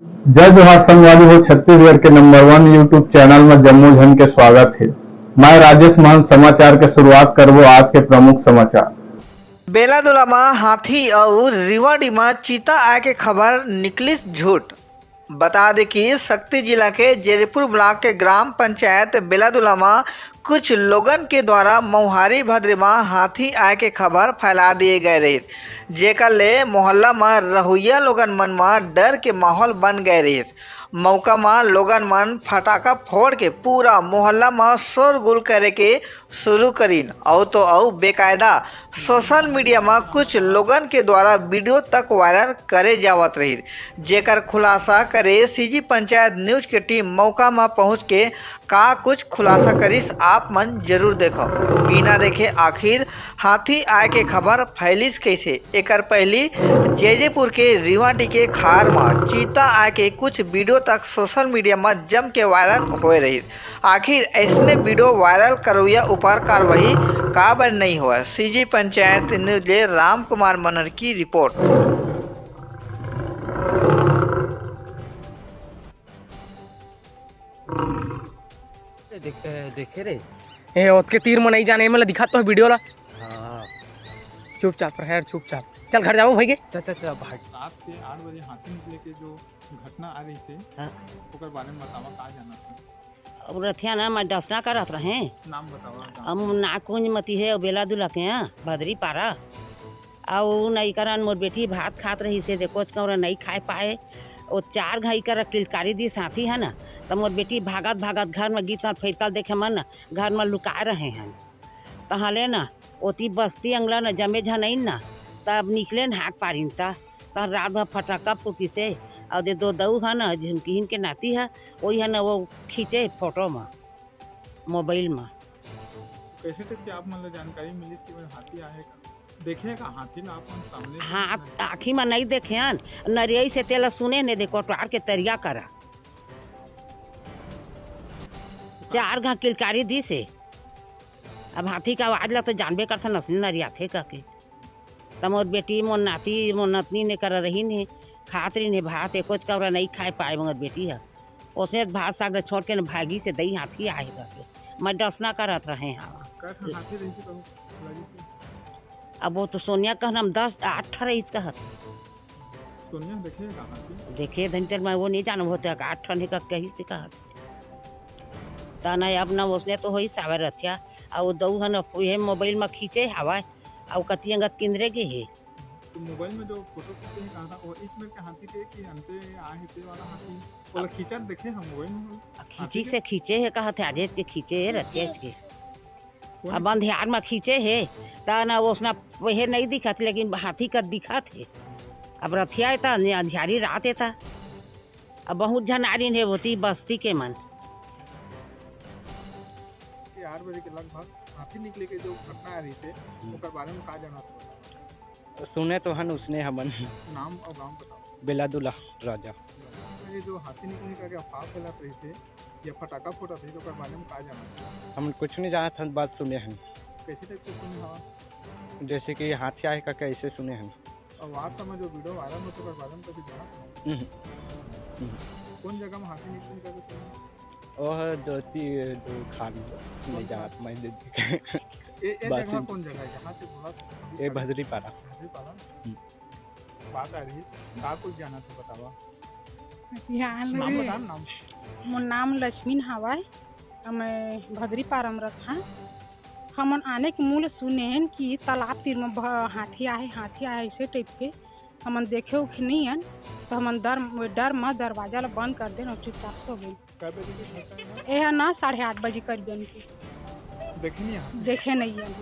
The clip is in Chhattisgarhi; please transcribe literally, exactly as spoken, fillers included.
जय जोहार संगवारी हो, छत्तीसगढ़ के नंबर वन YouTube चैनल में जम्मो झन के स्वागत हे। मैं राजेश महंत। समाचार के शुरुआत करबो आज के प्रमुख समाचार। बेलादुला म हाथी अउ रिवाड़ी म चीता आए के खबर निकलिस झूठ। बता दे कि सक्ती जिला के जेरीपुर ब्लॉक के ग्राम पंचायत बेलादुला म कुछ लोगन के द्वारा मौहारी भदरी म हाथी आए के खबर फैला दिए गए रहिस, जेकर ले मोहल्ला म रहुइया लोगन मन म डर के माहौल बन गए रहिस। मौका म लोगन मन फटाका फोड़ के पूरा मोहल्ला म शोरगुल करे के शुरू करिन। अउ तो अउ बेकायदा सोशल मीडिया म कुछ लोगन के द्वारा वीडियो तक वायरल करे जावत रहिस, जेकर खुलासा करे सीजी पंचायत न्यूज के टीम मौका म पहुंच के का कुछ खुलासा करिस, आप मन जरूर देखव। बिना देखे आखिर हाथी आए के खबर फैलिस कइसे? एकर पहिली जेजेपुर के रिवाटी के खार म चीता आए के कुछ वीडियो तक सोशल मीडिया म जम के वायरल होए रहिस। आखिर अइसने वीडियो वायरल करवइया ऊपर कार्रवाई काबर नइ होवय? सीजी पंचायत न्यूज ले राम कुमार मनहर की रिपोर्ट। देख-, ए, देखे रे। ए, ओतके तीर म नइ जाने, एमन ला दिखात तो हे वीडियो ला। हाँ। चुपचाप रह यार, चुपचाप। चल घर जाबो भाई के। चल, चल, चल, भाग। रात के आठ बजे हाथी निकले के जो घटना आ रही थे, हाँ। ओकर बारे में बतावा, का जानत हन? अब रथिया ना, मैं डसना करत रहे। नाम बतावा, गाँव अब के। नाकुंज मती हे, बेला दुला के, हाँ, भदरी पारा। अउ नई करन मोर बेटी भात खात रहिस हे, देखो कौरा नई खाए पाए। ओ चार घाई कर किलकारी दिस हाथी हे ना, त मोर बेटी भागत भागत घर में गिस त फेरकल देखे मन ना, घर में लुकाए रहे हन। तहले ना ओती बस्ती अंगला ना जमे झन अइन ना, तब निकले न हाक पारिन त, त रात भर फटाका फूटिस हे। अउ दे दो दऊ हे ना, झुमकिहिन के नाती हे, ओही हे ना वो खींचे फोटो में, मोबाइल में। कैसे टाइप के आप मन ला जानकारी मिलिस कि मैं हाथी आहे का? देखे का हाथी ला आप मन सामने से? हाँ, आँखी में नहीं देखे हन, नरियई से तेला सुने ने दे कोटवार के तरिया करा। चार घा किलकारी दिस हे। अब हाथी का आवाज ला तो जानबे करथन, असली नरियाथे कह के। त मोर बेटी, मोर नाती, मोर नतनी ने करा रहिन हे, खात रहिन हे भात, एकोच कौरा नहीं खाए पाए मोर बेटी ह। ओसने भात साग ल छोड़ के न भागिस हे, दई हाथी आहे कह के। मैं डसना करत रहे हवा। का ठन हाथी रहिस हे कहूँ लगिस हे? अब वो तो सोनिया कहन हम दस, आठ ठा रहिस कहत। सोनिया देखे हे का हाथी? देखे धन तेर मैं वो नहीं जानव होते, आठ ठन हे का कहिस हे कहत। त नहीं, अब न ओसने तो होइस हवय रथिया, अउ दऊ हन ये मोबाइल म खींचे हवय, अउ कति अंगत किंदरे गे हे। तो मोबाइल में जो फोटो खींचे हे कहा था, वो इस मेर के हाथी के कि अंते आए हे ते वाला हाथी? ओला खींचत देखे हम मोबाइल में। आ, खींची हाथी के? से खींचे हे कहत हे, आजेच के खींचे हे, रतियाच के। कौन? अब अंधियार में खींचे हे, त न ओसना हे नहीं दिखत, लेकिन हाथी का दिखत हे। अब रथिया हे त अंधियारी रात हे त। अब बहुत झन आरिन हे होती बस्ती के मन। कि आठ बजे के लगभग हाथी निकले के जो घटना आ रही थे, हम्म। ओकर बारे में का जानत हो? सुने तो हन उसने हमन। नाम अउ गांव बताओ। बेलादुला राजा। ये जो हाथी निकले का क्या अफवाह फैलत रही थे या फटाका फोड़त रही थे, ओकर बारे में का जानत हो? हमन कुछ नहीं जानत हन, बस सुने हन। कैसे टाइप के सुने हवा? जैसे कि हाथी आए का कैसे सुने हन। अउ आज समय जो वीडियो वायरल होत हे, ओकर बारे में कभी जानत हो? हम्म। हम्म। कौन जगह में हाथी निकले का कुछ सुने? ओह, दो ती-, दो खान नहीं जानत मैं दे-, ए, ए बस जगह इनके कौन जगह है? जहाँ से बोला था? ए भदरी पारा। भदरी पारा? हम्म। बात आ रही, का कुछ जानत हो बतावा? नाम बता, नाम। मोर नाम लक्ष्मी हवय, मैं भदरी पारा म रथां। हमन आने के मूल सुनेन कि तालाब तीर म भ-, हाथी आहे, हाथी आहे, ऐसे टाइप के। हमन देखे उखे नई हन, त हमन डर, डर म दरवाजा ल बंद कर देन अउ चुपचाप सो गेन। कै बजे के घटना हे? एह ना साढ़े आठ बजे करीब के। देखे नई हन? देखे नई हन।